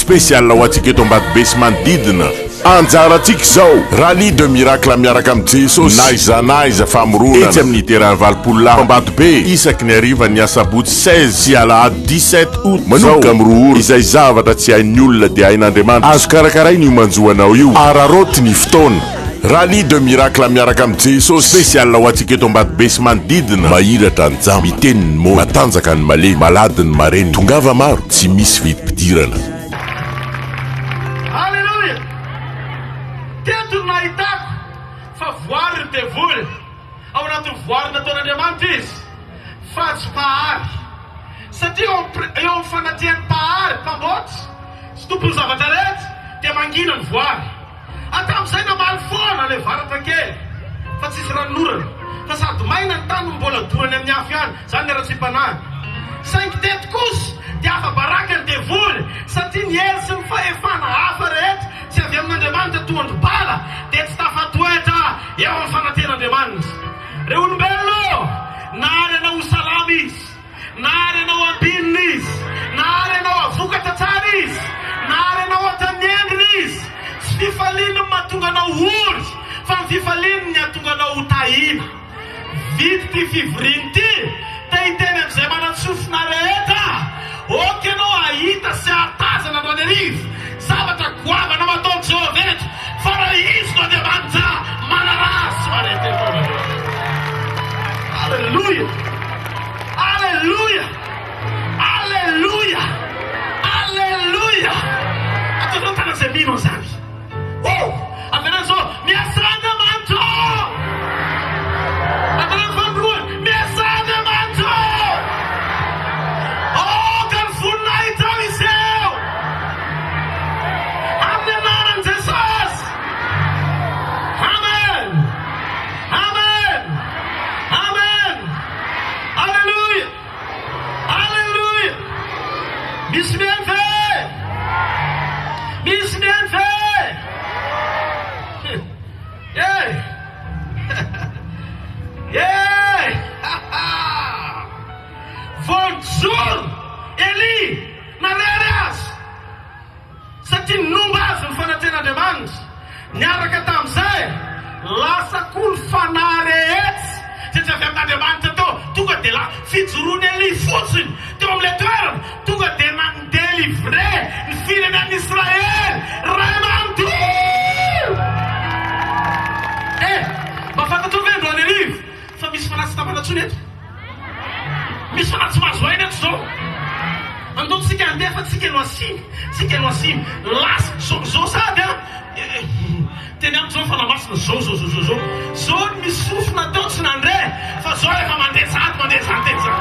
Spécial ho antsika eto Ambatobe sy manodidina. Anjarantsika izao! Rallye de miracle miaraka amin'i Jesosy n'aiza n'aiza famoronana etsy amin'ny terrain 80 lahy Ambatobe isaky ny harivan'ny asabotsy 16 sy alahady 17 août manomboka amin'ny 2 ora. Izay zavatra tsy hain'ny olona dia hain'Andriamanitra. Azo karakaraina io manjo anao io. Araraoty ny fotoana. Rallye de miracle miaraka amin'i Jesosy. Spécial ho antsika eto Ambatobe sy manodidina. Mahiratra ny jamba, miteny ny moana, matanjaka ny malemy, malady ny marenina. Tongava maro, tsy misy vidim-pidirana. Aleloia! Teto no nahitako fa voary ny devoly. Ao anatin'ny voary nataon'Andriamanitra izy, fa tsy mpahary. Satria eo amin'ny fanatrehan'ny Mpahary, Mpamboatra sy Tompon'ny zavatra rehetra, dia mangina ny voary. Hatramin'izay namaly foana ilay varatra kely fa tsisy ranonorana, fa sady maina ny tany no mbola dorany amin'ny afo ihany, izany ny haratsiam-panahiny. Saingy teto kosa dia afa-baraka ny devoly satria ny hery sy ny fahefana hafa rehetra tsy avy amin'Andriamanitra toa an-dry Bala dia tsy tafatoetra eo amin'ny fanatrehan'Andriamanitra. Ry olombelona ô, nahary anao ho salama Izy. Nahary anao hampinina Izy. Nahary anao havokatra tsara Izy. Nahary anao hatramin'ny endriny Izy. Tsy fifaliany ny mahatonga anao ho ory, fa ny fifaliany ny hahatonga anao ho tahiana. Vita ity fivoriana ity, te hiteny amin'izay manan-tsofina rehetra aho, ok ianao hahita sy hahatazana androany hariva zavatra goavana mataon'i Jehovah eto, fa raha Izy no Andriamanitra manaraha sy marehy teny foana. Aleloia! Aleloia! Aleloia! Aleloia! Ataovy ny tanana izay mino an'izany. Oh! Avereno izao, miasa Andriamanitra ô! Avereno fanindroany, miasa Andriamanitra ô! Aoka ny voninahitrao hiseho! Amin'ny anaran'i Jesosy! Amen! Amen! Amen! Aleloia! Aleloia! Misy mihaino ve? Misy mihaino ve? Eh! Eh! Vao nijoro Elia narery azy. Satria nomba azy ny fanatrehan'Andriamanitra. Niaraka tamin'izay, lasa koa ny fanahy rehetra izay tsy avy amin'Andriamanitra teo. Tonga dia la, fijoroan'i Elia fotsiny teo amin'ilay toerana, tonga dia na, ni-delivrer ny firenen'Israely ray manontolo! Eh! Mba fantatrao ve androany hariva fa misy fanahy tsy tamana intsony eto? Misy fanahy tsy mahazo aina eto zao. Andao tsika handeha fa tsika no asiana, tsika no asiana. Lasa zao zao sady an. Teny amiko zao fanahy masina zao zao zao zao zao. Zao ny misy sofina teo tsy nandre fa zao efa mandeha sahady mandeha zany teny zany.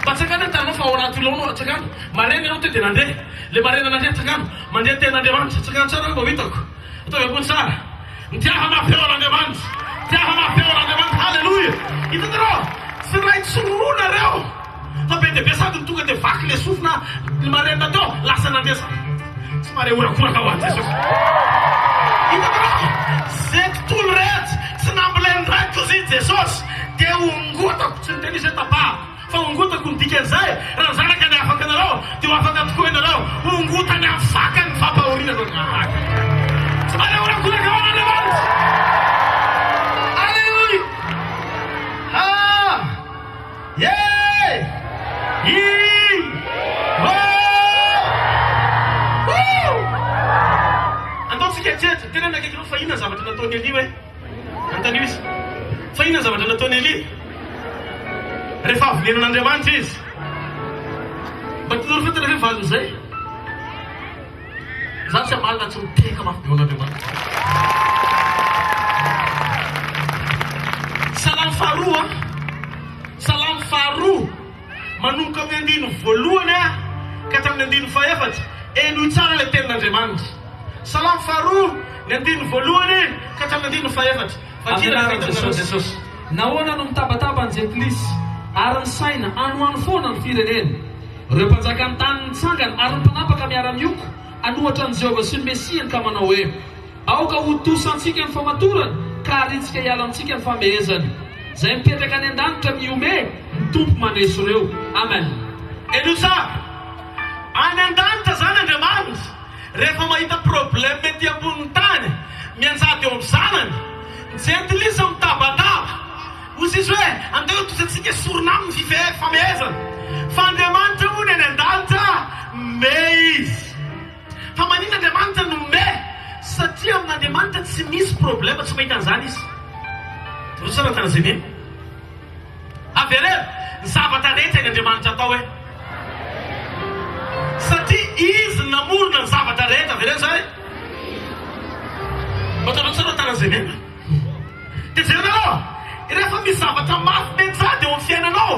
Mba tsangano ny tananao fa ao anaty olona ao anao tsangano. Marena ianao teo dia nandre. Le marena nandre tsangano. Mandre ny tenin'Andriamanitra. Tsangano tsara hoe mba ho hitako. Ataovy am-po tsara. Mitiava mafy eo an'Andriamanitra. Tiava mafy eo an'Andriamanitra. Haleloia. Hitanareo? Tsy ray tsy roa nareo. Fa be dia be sady ny tonga dia vaky le sofina ny marenina teo, lasa nandeha sa. Tsy mare horakoraka ho an'i Jesosy. Hitanareo? Ze tontolo rehetra tsy nambolen'ny raiko hozy i Jesosy dia hongotako. Tsy niteny izy hoe tapahako. Fa hongotako ny dikan'izay, raha ny Zanaka ny afaka anareo, dia ho afaka tokoa ianareo. Hongotany amin'ny fakany ny fampahoriana anao. Tsy maneho horakoraka ho an'Andriamanitra. Aleloia! Ha! Ye! I! Ho! Woo! Andao tsika hieritreritra, teneno akaikinao fa inona ny zavatra nataon'i Elia hoe? Anontanio izy, Fa inona ny zavatra nataon'i Elia rehefa avy nihaino an'Andriamanitra izy? Mba tianareo fantatra ve ny valin'izay? Izaho tsy hamaly raha tsy mitehaka mafy be ho an'Andriamanitra. Salamo faharoa, Salamo faharoa. Manomboka amin'ny andininy voalohany ka hatramin'ny andininy fahefatra. Henoy tsara ilay tenin'Andriamanitra. Salamo faharoa, ny andininy voalohany ka hatramin'ny andininy fahefatra. Vakio Amin'ny rehefa anaran'i hita ny anaran'i Jesosy. Jesosy. Nahoana no mitabataba ny jentilisa, ary misaina any ho any foana ny firenena? Ireo mpanjakan'ny tany mitsangana ary ny mpanapaka miara-mioko hanohatra an'i Jehovah sy ny Mesiany ka manao hoe, Aoka hotosantsika ny famatorany ka harintsika hiala amintsika ny famehezany. Izay mipetraka any an-danitra mihomehy, ny Tompo maneso ireo. Amen. Henoy tsara. Any an-danitra. Rehefa mahita problème ety ambonin'ny tany mianjady eo amin'ny zanany, ny jentilisa mitabataba. Hoy izy hoe, Andeha hotosantsika sorona aminy ny fifamehezana. Fa Andriamanitra hono any an-danitra, me izy. Fa maninona Andriamanitra no me? Satria amin'Andriamanitra tsy misy problème, tsy mahita an'izany izy. Jereo tsara ny tanan'izay mino. Avereno, ny zavatra rehetra hain'Andriamanitra atao e. Satria Izy no namorona ny zavatra rehetra. Avereno izay. Mba jereo tsara ny tanan'izay mino. Dia jerenareo, rehefa misy zavatra mafy mianjady eo amin'ny fiainanao,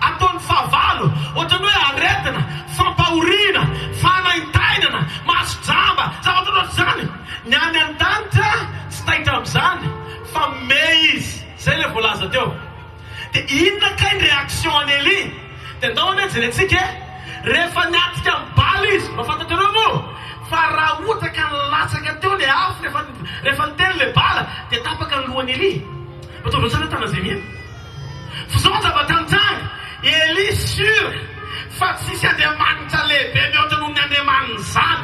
ataon'ny fahavalo, ohatran'ny hoe aretina, fampahoriana, fanaintainana, maso jamba, zavatra ohatr'izany, ny any an-danitra tsy taitra amin'izany fa mimehy izy. Izay ilay voalaza teo. Dia inona kay ny réaction an'i Elia? Dia ndao anie jerentsika e! Rehefa niatrika an'i Bala izy, mba fantatrareo moa fa raha ohatra ka nilatsaka teo ilay afo rehefa rehefa niteny ilay Bala dia tapaka ny lohan'i Elia. Mba ataovy tsara tanana izay mino. Fa izao ny zavatra nitranga, Elia sûr fa tsisy Andriamanitra lehibe mihoatra noho ny Andriamaniny izany.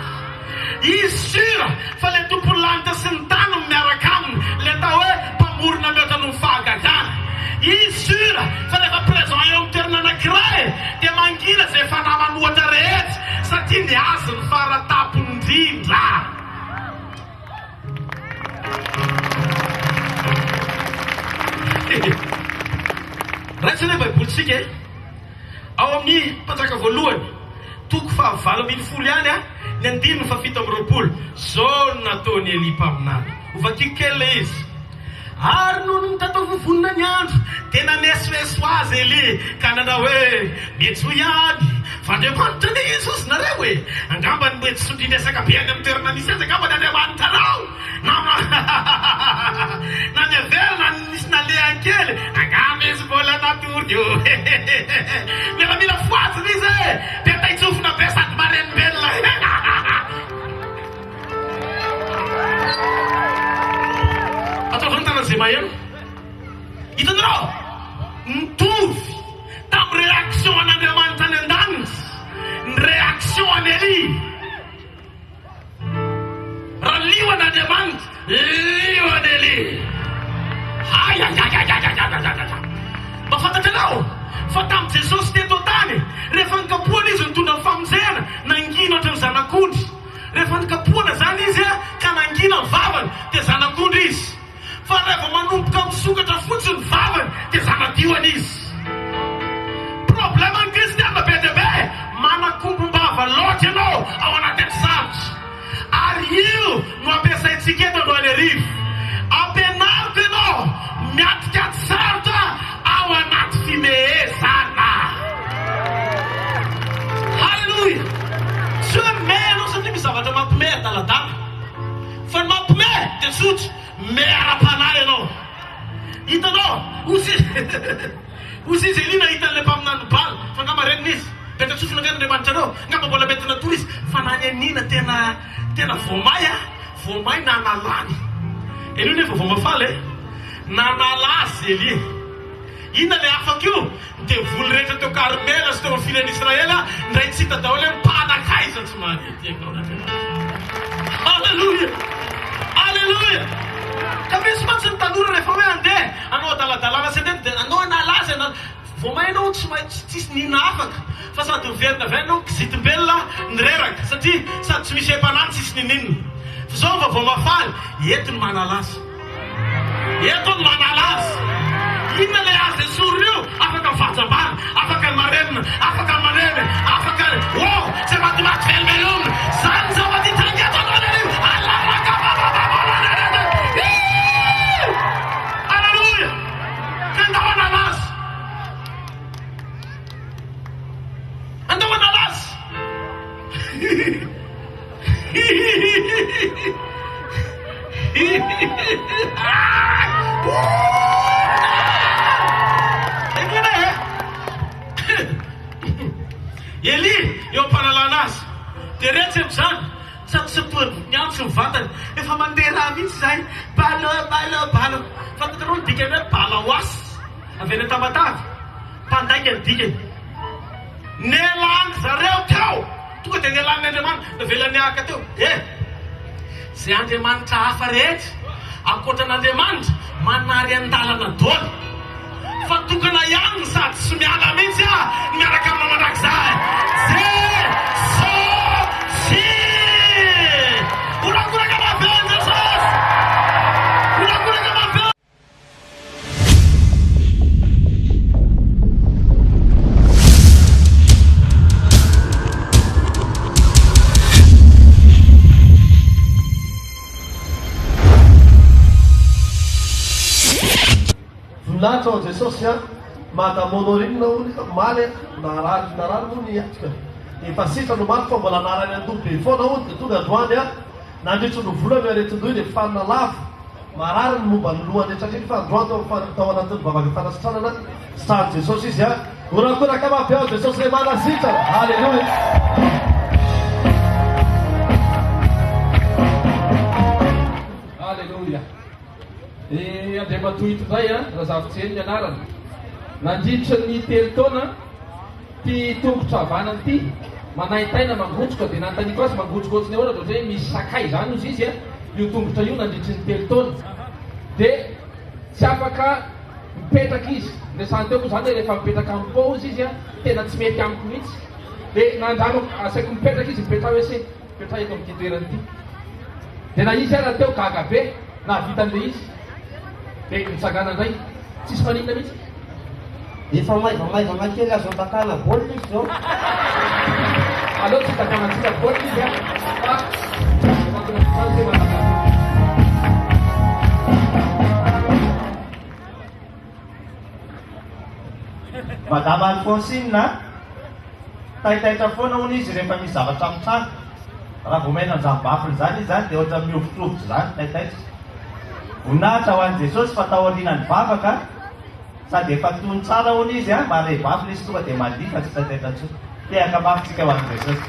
Izy sûr fa le tompon'ny lanitra sy ny tany no miaraka aminy, le atao hoe mpamorona mihoatra noho ny fahagagana. Izy sûr fa rehefa présent eo amin'ny toerana anakiray dia mangina izay fanahy manohatra rehetra satria ny azy ny fara tampony indrindra. Raisina ny baibolintsika e! Ao amin'ny Mpanjaka Voalohany, toko faha-18 ihany, ny andininy faha-27, izao no nataon'i Elia mpaminany. Hovakiko kely ilay izy. Ary nony mitataovovonona ny andro, dia nanesoeso azy Elia, ka nanao hoe, Miantsoa ihany, fa Andriamanitra anie izy, hozy nareo e! Angamba ny mety sondrian-dresaka be any amin'ny toerana misy azy angamba ny Andriamanitrareo! Na na niverina na nisy nalehany kely, angamba izy mbola natory io hehehehe. Mila mila fohazina izy e! Be taitsofina be sady marenibelona hehahaha. Ataovy ny tanan'izay maheno. Hitanareo? Nitovy tamin'ny réaction an'Andriamanitra any an-danitra ny réaction an'i Elia. Raha liona Andriamanitra, liona Elia. Ayayayayayayayayaya. Mba fantatrareo fa tamin'i Jesosy teto an-tany, rehefa nikapohana izy nitondra ny famonjena, nangina ohatran'ny zanak'ondry. Rehefa nikapohana izany izy ka nangina ny vavany, dia zanak'ondry izy. Fa raha vao manomboka misokatra fotsiny ny vavany dia zana-diona izy. Problème ny kristiana be dia be, manakombom-bava loatra ianao ao anaty ady sarotra. Ary io no ampiasaintsika eto androany hariva. Ampianariko ianao miatrika ady sarotra ao anaty fimehezana. Haleloia! Tsy hoe mimehy ianao satria misy zavatra mampimehy adaladala. Fa ny mampimehy dia tsotra. Me ara-panahy ianao. Hitanao? Hozy Hozy izy Elia nahita an'ilay mpaminany Bala, fa angamba reniny izy. Petra-tsofina angaha ny Andriamanitrareo? Angamba mbola mety natory izy. Fa na ny an'Ina tena tena voamay a! Voamay nanalany. Elia nefa vao mafaly e! Nanala azy Elia. Inona ilay afaka io? Ny devoly rehetra teo Karmela sy teo amin'ny firen'Israela indray tsy hita daholo hoe mpanaka aiza tsy mahare ity ankaon'Andriamanitra. Aleloia! Aleloia! Ka misy mantsy ny tanora rehefa hoe andeha hanao adaladalana sy andeha dia anao hanala azy hanala vao may ianao tsy mahay tsy tsisy nina afaka fa sady miverina avy any ianao kizitim-belona nireraka satria sady tsy misy aim-panahy tsisy nininona. Fa izao ny vaovao mahafaly, eto ny manala azy. Eto ny manala azy. Inona ilay azy esorina io? Afaka ny fahajambana, afaka ny marenina, afaka ny malemy, afaka ny oh, izay matimaty velombelomina. Izany ny zava-nitranga eto androany hariva. Aleloia! Ka andao hanala azy. Andao hanala azy. Elia eo am-panalana azy dia retsy amin'izany sady tsy toa miantso ny vatany efa mandeha rà mihitsy izahay bala bala bala fantatrareo ny dikany hoe balaoasy avy any Tamatave mpandainga ny dikany nelan'ny zareo teo tonga dia. nialan'ny Andriamanitra, navelan'ny ahaka teo. Eh! Izay Andriamanitra hafa rehetra ankoatra an'Andriamanitra manary an-dalana daholo. Fa tokana ihany ny sady tsy miala mihitsy aho ny miaraka aminao mandrakizay. Jesosy! Horakoraka mafy eo Jesosy! Horakoraka mafy eo! Voninahitra ho an'i Jesosy a! Madame Honorine hono omaly narary narary moa ny atrika efa sitrana omaly fa mbola narary andoha be foana hono dia tonga androany a! Nandritry ny volana io aretin-doha io dia fanina lava marary ny momba ny lohany hatratr'iny fa androany tao amin'ny tao anatin'ny vavaka fanasitranana sitran'i Jesosy izy a! Horakoraka mafy ao Jesosy ilay manasitrana! Aleloia! Aleloia! I Andriamatoa ito indray an, Razafijery ny anarany. Nandritra ny telo taona, ity tongotra havanana ity, manaintaina, mangotroka, dia nanontaniako azy mangotroka ohatry ny ahoana, dia ohatry ny hoe misy sakay izany hozy izy an, io tongotra io nandritry ny telo taona. Dia tsy afaka mipetraka izy. Niresahany teo moa izany hoe rehefa mipetraka amin'ny pont hozy izy an, tena tsy mety amiko mihitsy. Dia nandramako, asaiko mipetraka izy, mipetraha hoe se. Mipetraha eto amin'ity toerana ity. Dia na izy ara teo gaga be nahavita an'ilay izy. Dia nitsangana indray. Tsisy maninona mihitsy. Efa maivamaivana kely azo andakana baolina izy izao. Aleo tsy dakanantsika baolina izy an, fa anatin'izany tsy manakana. Madama Alphonsine a! Taitaitra foana hono izy rehefa misy zavatra mitranga. Raha vao maheno an'izany baffle izany izy izany dia ohatran'ny mihovitrovitra izany, taitaitra. Voninahitra ho an'i Jesosy fa taorianan'ny vavaka, sady efa tony tsara hono izy a, mahare baffle izy tonga dia mandihy fa tsy taitaitra intsony. Tehaka mafy tsika ho an'i Jesosy.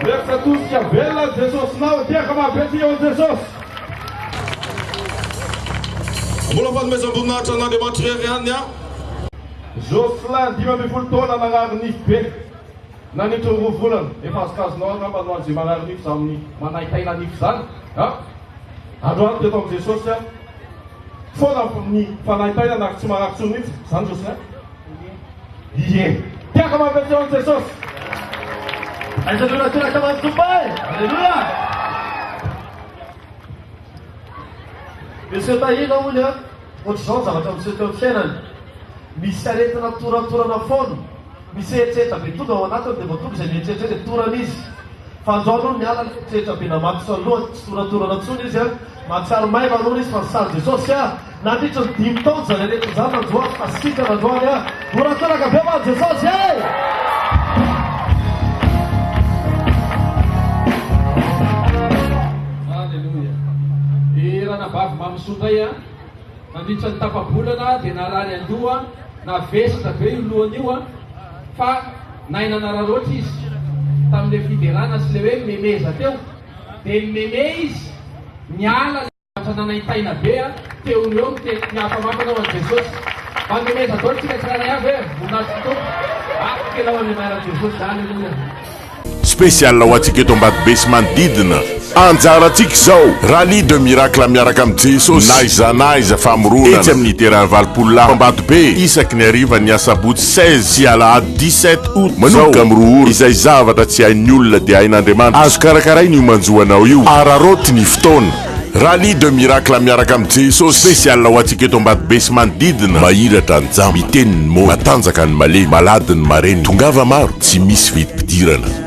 Miaraka tosika velona Jesosinao, tehaka mafy be tsika ho an'i Jesosy. Mbola fanomezam-boninahitra an'Andriamanitra irery ihany ny ahy. Jocelyn, 15 taona, narary nify be nandritra ny roa volana. Efa azokazonao angamba no an'izay marary nify izany manaintaina nify izany a! Androany teto amin'i Jesosy aho. Foana ny fanaintainana ary tsy marary intsony mihitsy. Izany Jocelyn? Ie. Tiako mampiasa an'i Jesosy. Aiza no natoraka ho an'ny Tompo e? Aleloia! Monsieur Tahina hono a, ohatr'izao ny zavatra miseho teo amin'ny fiainany. Misy aretina toratorana foana, misy eritreritra be tonga ao anatiny dia vao tonga izay mieritreritra izay dia torana izy. Fa androany hono niala ny eritreritra be namatotra ny lohany, tsy toratorana intsony izy a, mahatsiaro maivana hono izy fa nisaly Jesosy a. Nandritry ny dimy taona izany aretina izany nanjo azy fa sitrana androany a. Horatoraka be ho an'i Jesosy e! Aleloia. I ranabavy Mamisoa indray a, nandritra ny tapa-bolana dia narary an-doha, navesatra be io lohany io a, fa nahay nanararaotra izy tamin'ilay fiderana sy ilay hoe memeza teo, dia nimeme izy, niala. Zavatra nanaintaina be a, teo no eo no tena mihafa-mafana ho an'i Jesosy. Manomeza daholo tsika tsirairay avy e, voninahitry ny Tompo. Afaka ianao amin'ny anaran'i Jesosy, Aleloia. Spécial ho antsika eto Ambatobe sy manodidina. Anjarantsika izao! Rallye de miracle miaraka amin'i Jesosy n'aiza n'aiza famoronana etsy amin'ny terrain 80 lahy Ambatobe isaky ny harivan'ny asabotsy 16 sy alahady 17 août manomboka amin'ny 2 ora. Izay zavatra tsy hain'ny olona dia hain'Andriamanitra. Azo karakaraina io manjo anao io. Araraoty ny fotoana. Rallye de miracle miaraka amin'i Jesosy. Spécial ho antsika eto Ambatobe sy manodidina. Mahiratra ny jamba, miteny ny moana, matanjaka ny malemy, malady ny marenina. Tongava maro, tsy misy vidim-pidirana.